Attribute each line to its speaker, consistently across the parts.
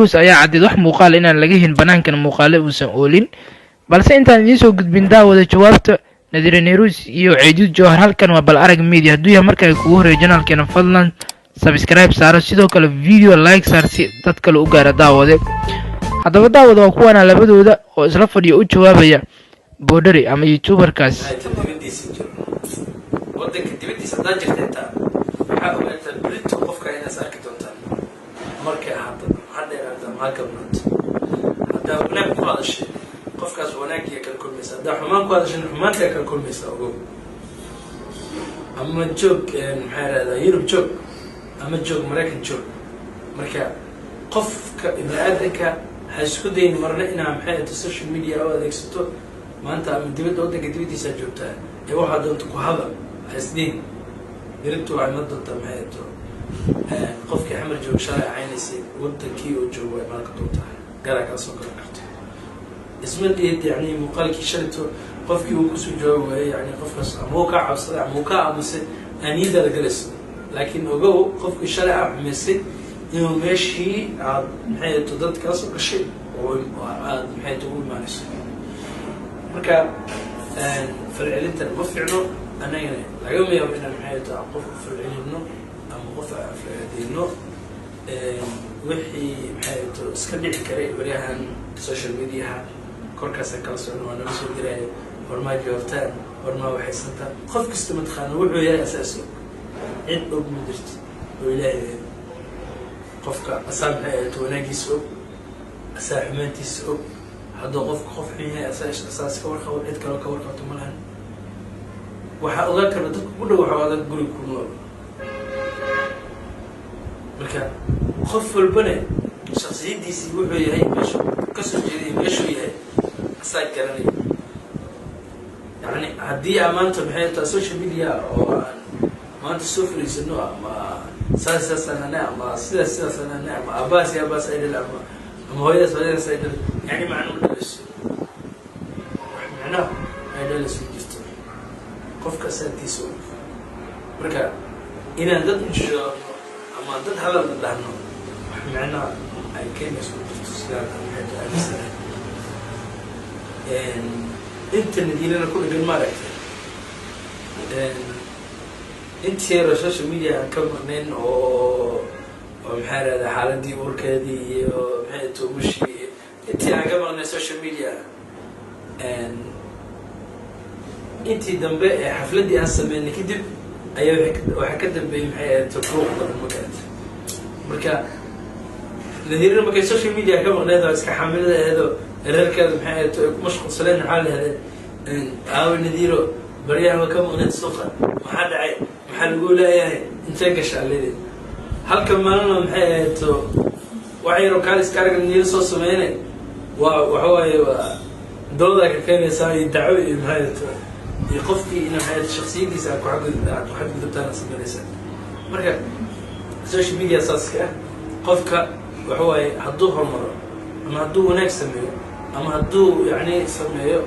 Speaker 1: Ayaa caddeed wax muuqaal inaan laga hin banaankan muuqaale uusan oolin. Balse intaan idiin soo gudbin, daawada, jawaabta Nadiira Nayruus iyo Ceydiid Jowhar, halkan waa Bal Arag Media. Hadduu yahay markaa kugu horeeyo channelkeena, fadlan subscribe saaro, sidoo kale video like saar si dad kale u gaara. Daawade, haddaba daawada, waa kuwaana labadooda oo isla fadhiyo u jawaabaya Boodhari ama youtuberkaas.
Speaker 2: Dibadiisa jiro, wadanka dibadiisa haddaa jirta intaa, waxaa ogaataa berito qofka inaas arki doontaan. Markay ahaato ha dheeraata ama ha gabnaato, haddaa wanaag ku hadashay, qofkaas wanaagiya kala kulmaysa. Haddaa xumaan ku hadashay, xumaantaa kala kulmaysa. Ogow, ama joog, maxaa irahdaa, Yurub joog ama joog Maraykan joog. Marka qofka ibni aadanka ha isku dayin marna inaa, maxay ahto, social media u adeegsato maanta ama dibadda, waddanka dibaddiisaa joogtaa ee waxaa doonta ku hadal ha isdiin. Berito waxay ma doontaa, maxay ahto, qofkii Xamar joog shalay caynaysay, waddankii oo joogo waa imaan ka doontaa, garaa kala soo garan karto. Isma dhihid, yani, muuqaalkii shalayto qofkii uu kusoo jawaabi waayey, yani, qofkaas ama uu kaa cabsaday ama uu kaa aamusay, aaniyadaada galayso. Laakiin ogow, qofkii shalay aa xumaysay inuu meeshii aad, maxay ahto, dad kala soo gashay oo aad, maxay ahto, ugu imaanayso. Marka falcelintan ma fiicno. Annagana lagama yaabo inaan, maxay ahto, aan qof u falcelino ama qof aan aflagaadeyno. Wixii, maxay ahto, iska dhici karay waryahan social mediaha korkaasaan kala socno, waa nala soo diraya. Hormaa jawaabtaan, hormaa waxaysantaan. Qof kasta mataqaana wuxuu yahay asaas og, cid og ma jirto oo Ilaahay. Qofka asaa, maxay ahto, wanaagiisa og, asaa xumaantiisa og. Hadduu qofka qof xun yahay, asaa asaas ka warqabo, cid kaloo ka warqabto ma lahan. Waxaa ogaan karna dadka ku dhow, waxaa ogaan guriga ku nool. Marka qof walbane shaksiyaddiisii, wuxuu yahay, meeshuu kasoo jeeday, meeshuu yahay asaa garanaya. Yani haddii aa maanta, maxay tahay, social media oo aan maanta soo fariisano, ama saas sidaasaan ane, ama sidaas sidaasaan ane, ama aabahaas iyo aabahaas ay dhal, ama hooyadaas hooyadaas ay dhal, yani macno ma dhalayso. Wax micnaha ay dhalayso ma jirto. Qofka asaantiisa og. Marka inaan dad u jawaabno ama dad hadal dhahno, wax micnaha ay keenayso ma jirto. Sidaan maxay tahay aaminsanahay, inta Nadiirana ku dhegan, maaragtay, intii yaroo social media aan ka maqnayn oo maxaa rahda, xaaladii uurkeedii iyo, maxay tuumushii, intii aan ka maqnayn social media, intii dambe ee xafladdii aan sameynay kadib ayaa waxaa ka dambeeyey, maxay ahayd, buuq badan, ma garata? Marka Nadiirana markay social media ka maqneed oo iska xaamilada aheedoo reerkeeda, maxay ahayd, ay ku mashquulsaleen, maxaa la hadee, aawe Nadiiro, baryahan waa ka maqneed suuqa, maxaa dhacay, maxaa lagu leeyahay, intee gashaa leedahay? Halka maalina, maxay ahayd, wax yaroo kaaliska arag Nadiiro soo sameynay, waa waxa waaye, waa doodaa ka keenaysaa iyo dacwo iyo, maxay ahayd, iyo qofkii ina, maxay ahayd, shaksiyadiisa aad ku xadgud aad ku xadgudubtaana sameynaysaa. Marka social media saaska ah, qofka waxa waaye, hadduu horumaro ama hadduu wanaag sameeyo ama hadduu, yani, sameeyo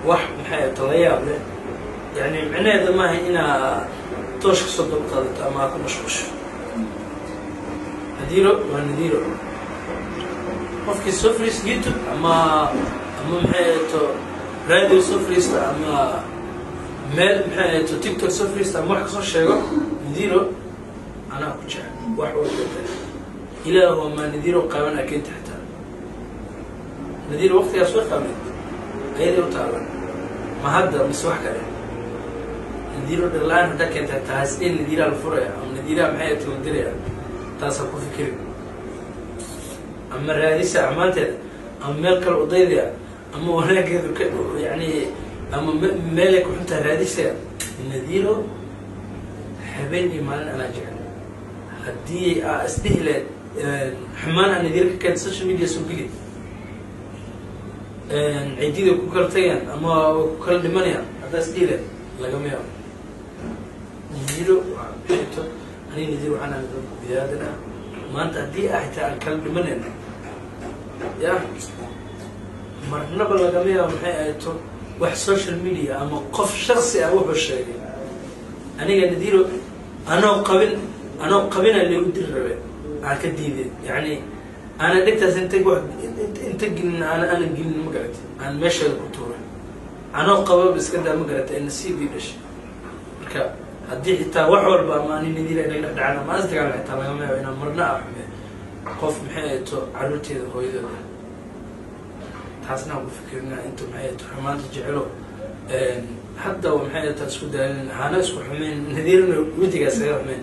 Speaker 2: wax, maxay ahayd, la yaab leh, yani micnaheeda maaha inaa toosh kasoo daba qaadato ama aa ku mashquusho. Nadiiro waa Nadiiro. Qofkii soo fariista YouTube ama, maxay ahayto, radio soo fariista ama meel, maxay ahayto, TikTok soo fariista ama wax kasoo sheego, Nadiiro anaa ku jecel. Wax walba Ilaahu maa Nadiiro qaaban aa keenta. Xitaa Nadiiro waqtigaas way qaabneed, ayaday u taala ma hadda mise wax kale. Nadiiro dhar-la-aan haddaa keenta taas in Nadiiraa la furaya ama Nadiiraa, maxay ahayto, la diraya, taasaa ku fikirin ama raadisa amaanteeda ama meel kale udaydaya ama wanaageedu ka, yani, ama meelay ku xuntaha raadisaya. Nadiiro habeen iyo maalin anaa jecel. Haddii aa isdhihi leed xumaan aa Nadiiro ka keenta social media soo geli, ciddida ku kala tagayaan ama ku kala dhimanayaan, haddaa isdhihi leed, lagama yaabo. Nadiiro waa xito. Aniga Nadiiro waxaan ahay dad biniaadan ah. Maanta haddii ah xitaa aan kala dhimanayno, ya marnaba lagama yaabo, maxay ahayto, wax social media ama qof shaksi ah wuxuu sheegay. Aniga Nadiiro anoo qabin, anoo qabina lagu diri rabe, aan ka diiday. Yani Aanan dhegtaas inta wax inta gelin, aanan gelin, ma garatay, aan meesheeda ku tuuray anoo qababa iska daa, ma garatay, ee nasiib ii dhashay. Marka haddii xitaa wax walba ama ani Nadiira inaga dhex dhacaan ama asdagaal, xitaa lagama yaabo inaan marna a xumeeyo qof, maxay ahayto, caruurteeda hooyadooda. Taasna aan ku fikirina inta, maxay ahayto, xumaanta jecelo hadda, maxay ahayto, isku daalin hana isku xumeyn, Nadiirna wejigaas kaga xumeyn.